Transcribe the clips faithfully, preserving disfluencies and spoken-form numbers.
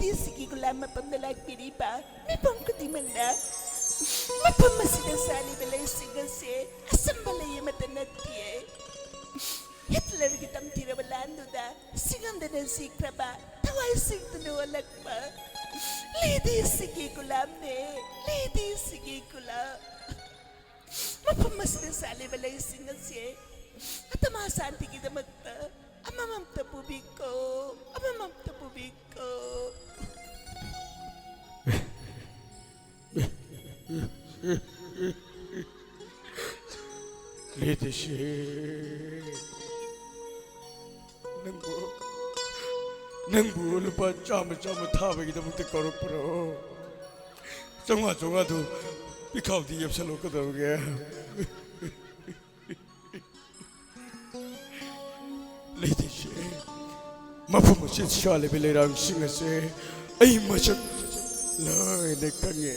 ꯂꯤꯗꯤꯁꯤꯒꯤ ꯒꯨꯂꯥꯝ ꯃꯐꯝꯗ ꯂꯥꯛꯄꯤꯔꯤꯕ ꯃꯤꯄꯨꯝ ꯈꯨꯗꯤꯡꯃꯛꯅ ꯃꯐꯝ ꯑꯁꯤꯗ ꯁꯥꯠꯂꯤꯕ ꯂꯩꯁꯤꯡ ꯑꯁꯤ ꯑꯆꯝꯕ ꯂꯩ ꯑꯃꯠꯇ ꯅꯠꯇꯦ꯫ ꯍꯤꯠꯂꯔꯒꯤ ꯇꯝꯊꯤꯔꯕ ꯂꯥꯟꯗꯨꯗ ꯁꯤꯉꯝꯗꯅ ꯁꯤꯈ꯭ꯔꯕ, ꯊꯋꯥꯏ ꯁꯤꯡꯗꯨꯅ ꯑꯣꯜꯂꯛꯄ ꯂꯤꯗꯤꯁꯤꯒꯤ ꯒꯨꯂꯥꯝꯅꯦ, ꯂꯤꯗꯤꯁꯤꯒꯤ ꯒꯨꯂꯥꯝ꯫ ꯃꯐꯝ ꯑꯁꯤꯗ ꯁꯥꯠꯂꯤꯕ ꯂꯩꯁꯤꯡ ꯑꯁꯤ ꯑꯇꯃꯥ ꯁꯥꯟꯇꯤꯒꯤꯗꯃꯛꯇ ꯑꯃꯃꯝꯇ ꯄꯨꯕꯤꯀꯣ, ꯑꯃꯃꯝꯇ ꯄꯨꯕꯤꯀꯣ꯫ ꯂꯤꯗꯤꯁꯤ, ꯅꯪꯕꯨ, ꯅꯪꯕꯨ ꯂꯨꯄꯥ ꯆꯥꯝꯃ ꯆꯥꯝꯃ ꯊꯥꯕꯒꯤꯗꯃꯛꯇ ꯀꯧꯔꯛꯄ꯭ꯔꯣ? ꯆꯥꯝꯃꯉꯥ ꯆꯥꯝꯃꯉꯥꯗꯨ ꯄꯤꯈꯥꯎꯗ ꯌꯦꯞꯁꯜꯂꯣ, ꯀꯩꯗꯧꯔꯒꯦ? ꯂꯤꯗꯤꯁꯤ, ꯃꯐꯝ ꯑꯁꯤꯗ ꯁꯥꯠꯂꯤꯕ ꯂꯩꯔꯥꯡꯁꯤꯡ ꯑꯁꯦ ꯑꯩ ꯃꯁꯛ ꯂꯣꯏꯅ ꯈꯪꯉꯦ꯫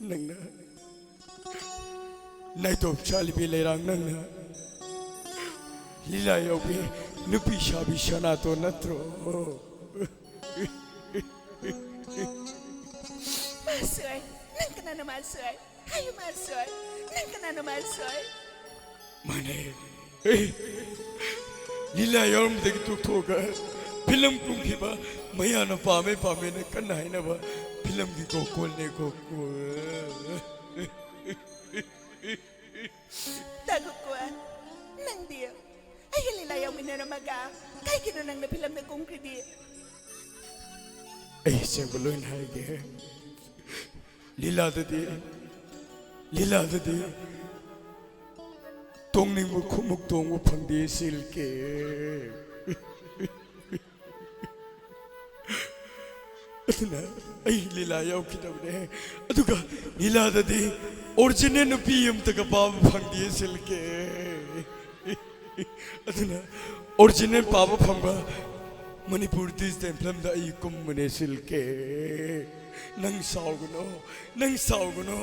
ꯅꯪꯅ ꯅꯥꯏꯇꯣꯝ ꯁꯥꯠꯂꯤꯕꯤ ꯂꯩꯔꯥꯡ, ꯅꯪꯅ ꯂꯤꯂꯥ ꯌꯥꯎꯕꯤ ꯅꯨꯄꯤ ꯁꯥꯕꯤ ꯁꯅꯥꯇꯣꯟ ꯅꯠꯇ꯭ꯔꯣ? ꯃꯥꯁꯣꯏ, ꯅꯪ ꯀꯅꯥꯅꯣ ꯃꯥꯁꯣꯏ? ꯍꯥꯏꯌꯨ ꯃꯥꯁꯣꯏ, ꯅꯪ ꯀꯅꯥꯅꯣ ꯃꯥꯁꯣꯏ? ꯃꯥꯅꯦ꯫ ꯑꯦ, ꯂꯤꯂꯥ ꯌꯥꯎꯔꯝꯕꯗꯒꯤ ꯇꯣꯛꯊꯣꯛꯑꯒ ꯐꯤꯂꯝ ꯀꯨꯝꯈꯤꯕ ꯃꯌꯥꯝꯅ ꯄꯥꯝꯃꯦ ꯄꯥꯝꯃꯦꯅ ꯀꯟꯅ ꯍꯥꯏꯅꯕ ꯐꯤꯂꯝꯒꯤ ꯒꯣꯀꯨꯜꯅꯦ, ꯒꯣꯀꯨꯜ꯫ ꯇꯥꯒꯨꯀꯨꯋꯥ, ꯅꯪꯗꯤ ꯑꯩꯒ ꯂꯤꯂꯥ ꯌꯥꯎꯃꯤꯟꯅꯔꯝꯃꯒ ꯀꯩꯒꯤꯅꯣ ꯅꯪꯅ ꯐꯤꯂꯝꯗ ꯀꯨꯝꯈ꯭ꯔꯤꯗꯤ? ꯑꯩ ꯑꯁꯦꯡꯕ ꯂꯣꯏꯅ ꯍꯥꯏꯒꯦ꯫ ꯂꯤꯂꯥꯗꯗꯤ, ꯂꯤꯂꯥꯗꯗꯤ ꯇꯣꯡꯅꯤꯡꯕ ꯈꯣꯡꯎꯞ ꯇꯣꯡꯕ ꯐꯪꯗꯦ ꯁꯤꯜꯀꯦ꯫ ꯑꯗꯨꯅ ꯑꯩ ꯂꯤꯂꯥ ꯌꯥꯎꯈꯤꯗꯕꯅꯦ꯫ ꯑꯗꯨꯒ ꯂꯤꯂꯥꯗꯗꯤ ꯑꯣꯔꯤꯖꯤꯅꯦꯜ ꯅꯨꯄꯤ ꯑꯝꯇꯒ ꯄꯥꯕ ꯐꯪꯗꯦ ꯁꯤꯜꯀꯦ꯫ ꯑꯗꯨꯅ ꯑꯣꯔꯤꯖꯤꯅꯦꯜ ꯄꯥꯕ ꯐꯪꯕ ꯃꯅꯤꯄꯨꯔ ꯗꯤꯖꯤꯇꯦꯜ ꯐꯤꯂꯝꯗ ꯑꯩ ꯀꯨꯝꯕꯅꯦ ꯁꯤꯜꯀꯦ꯫ ꯅꯪ ꯁꯥꯎꯒꯅꯣ, ꯅꯪ ꯁꯥꯎꯒꯅꯣ꯫